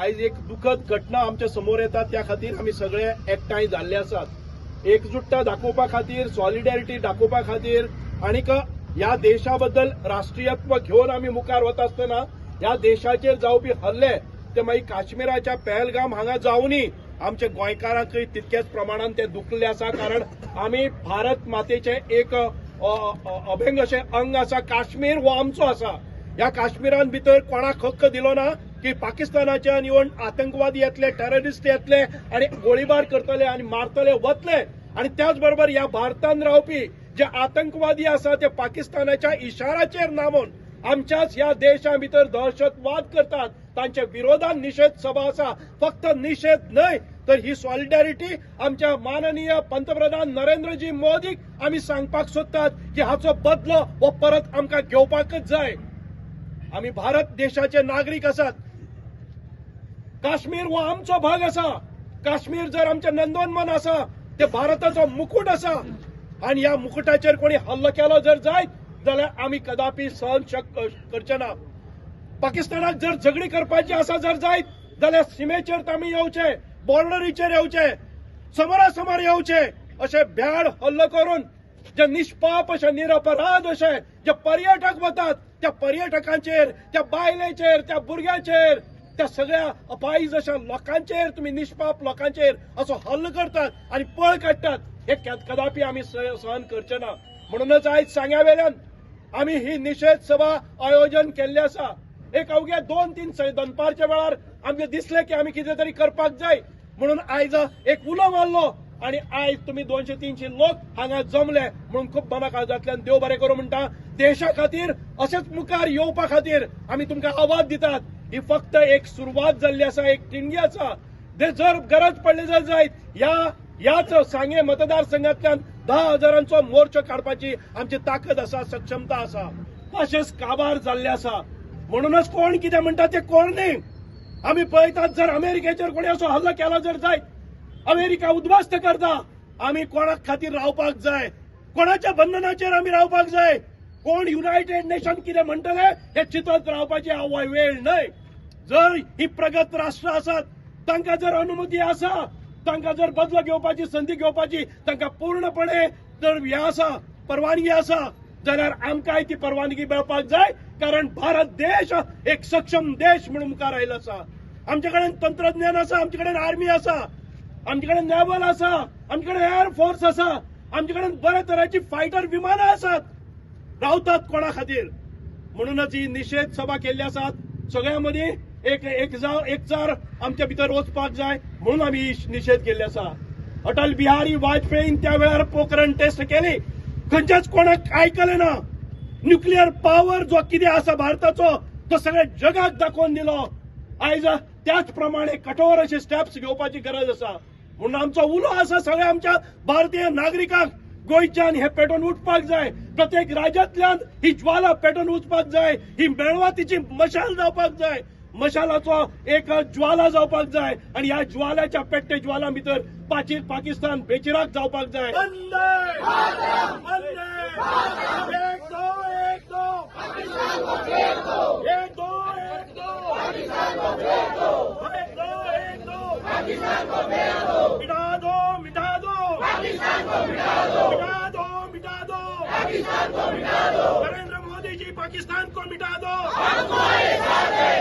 आयज एक दुखद घटना आमच्या समोर येता, त्या खातीर आमी सगळे एकठांय जाल्ले आसात. एकजुटता दाखोवपा खातीर, सॉलिडॅरिटी दाखोवपा खातीर आनीक ह्या देशा बद्दल राष्ट्रीयत्व घेवन आमी मुखार वता आसतना ह्या देशाचेर जावपी हल्ले, ते मागीर काश्मीराच्या पहलगाम हांगा जावनी, आमच्या गोंयकारांकय तितक्याच प्रमाणान ते दुखले आसा. कारण आमी भारत मातेचे एक अभंग अशें अंग आसा. काश्मीर हो आमचो आसा. ह्या काश्मीरान भितर कोणाक हक्क दिलो ना की पाकिस्तानाच्यान येवन आतंकवादी येतले, टेररिस्ट येतले आनी गोळीबार करतले आनी मारतले वतले. आनी त्याच बरोबर ह्या भारतान रावपी जे आतंकवादी आसा ते पाकिस्तानाच्या इशाराचेर नामून आमच्याच ह्या देशा भितर दहशतवाद करतात. तांच्या विरोधात निषेध सभा आसा. फक्त निषेध न्हय तर ही सॉलिडॅरिटी आमच्या माननीय पंतप्रधान नरेंद्रजी मोदीक आमी सांगपाक सोदतात की हाचो बदलो हो परत आमकां घेवपाकच जाय. आमी भारत देशाचे नागरीक आसात. काश्मीर हो आमचो भाग आसा. काश्मीर जर आमच्या नंदनवन आसा, ते भारताचो मुकुट आसा आनी ह्या मुकुटाचेर कोणी हल्लो केलो जर जायत जाल्यार आमी कदापी सहन करचे ना. पाकिस्तानाक जर झगडी करपाची आसा जर जायत जाल्यार सिमेचेर आमी येवचे, बॉर्डरीचेर येवचे, समोरासमोर येवचे. अशे भ्याड हल्लो करून जे निष्पाप अशे, निरपराध अशे जे पर्यटक वतात, त्या पर्यटकांचेर, त्या बायलेचेर, त्या भुरग्यांचेर, त्या सगळ्या अपाईज अशा लोकांचेर, तुम्ही निष्पाप लोकांचेर असो हल्लो करतात आनी पळ काडटात, हे कदापी आमी सहन करचे ना. म्हणूनच आयज सांग्या वेल्यान आमी ही निषेध सभा आयोजन केल्ले आसा. एक अवघ्या 2-3 दनपारच्या वेळार आमकां दिसलें की आमी कितें तरी करपाक जाय म्हणून आयज एक उलो मारलो आनी आयज तुमी 200-300 लोक हांगा जमले म्हणून खूब मना काळजांतल्यान देव बरें करूं म्हणटा. देशा खातीर अशेंच मुखार येवपा खातीर आमी तुमकां आवाज दितात. ही फक्त एक सुरवात जाल्ली आसा, एक टिणगी आसा. ते जर गरज पडली जर जायत ह्या ह्याच सांगे मतदारसंघातल्यान 10 हजारांचो मोर्चो काडपाची आमची ताकद आसा, सक्षमता आसा. अशेंच काबार जाल्ले आसा. म्हणूनच कोण कितें म्हणटा ते कोण न्ही. आमी पळयतात, जर अमेरिकेचेर कोणी असो हल्लो केलो जर जायत, अमेरिका उद्ध्वस्त करता. आमी कोणाक खातीर रावपाक जाय? कोणाच्या बंधनाचेर आमी रावपाक जाय? कोण युनायटेड नेशन कितें म्हणटले हे चिंतत रावपाची हांव वेळ न्हय. जर ही प्रगत राष्ट्र आसात, तांकां जर अनुमती आसा, तांकां जर बदलो घेवपाची संदी घेवपाची तांकां पूर्णपणे जर हे आसा, परवानगी आसा, जाल्यार आमकांय ती परवानगी मेळपाक जाय. कारण भारत देश एक सक्षम देश म्हणून मुखार आयलो आसा. आमचे कडेन तंत्रज्ञान आसा, आमचे कडेन आर्मी आसा, आमचे कडेन नेव्हल आसा, आमचे कडेन एअर फोर्स आसा, आमचे कडेन बऱ्या तरेची फायटर विमानां आसात. रावतात कोणा खातीर? म्हणूनच ही निषेध सभा केल्ली आसात. सगळ्यां मदीं एक एक जाव एकचार आमच्या भितर वचपाक जाय म्हणून आमी ही निषेध केल्ली आसा. अटल बिहारी वाजपेयीन त्या वेळार पोखरण टेस्ट केली, खंयच्याच कोणाक आयकलें ना. न्युक्लियर पावर जो कितें आसा भारताचो तो सगळ्या जगाक दाखोवन दिलो. आयज त्याच प्रमाणे कठोर अशे स्टेप्स घेवपाची गरज आसा. म्हणून आमचो उलो आसा सगळ्या आमच्या भारतीय नागरिकांक, गोंयच्यान हे पेटोवन उठपाक जाय. प्रत्येक राज्यांतल्यान ही ज्वाला पेटोवन वचपाक जाय. ही मेणवातीची मशाल जावपाक जाय, मशालाचो एक ज्वाला जावपाक जाय आणि ह्या ज्वाल्याच्या पेट्टे ज्वाला भितर पाकिस्तान बेचिराक जावपाक जाय. वंदे वंदे, एक दो, एक दो, एक दो, एक दो, एक दो, एक दो, मिटा दो, मिटा दो, मिटा दो, मिटा दो. नरेंद्र मोदी जी, पाकिस्तान को मिटा दो.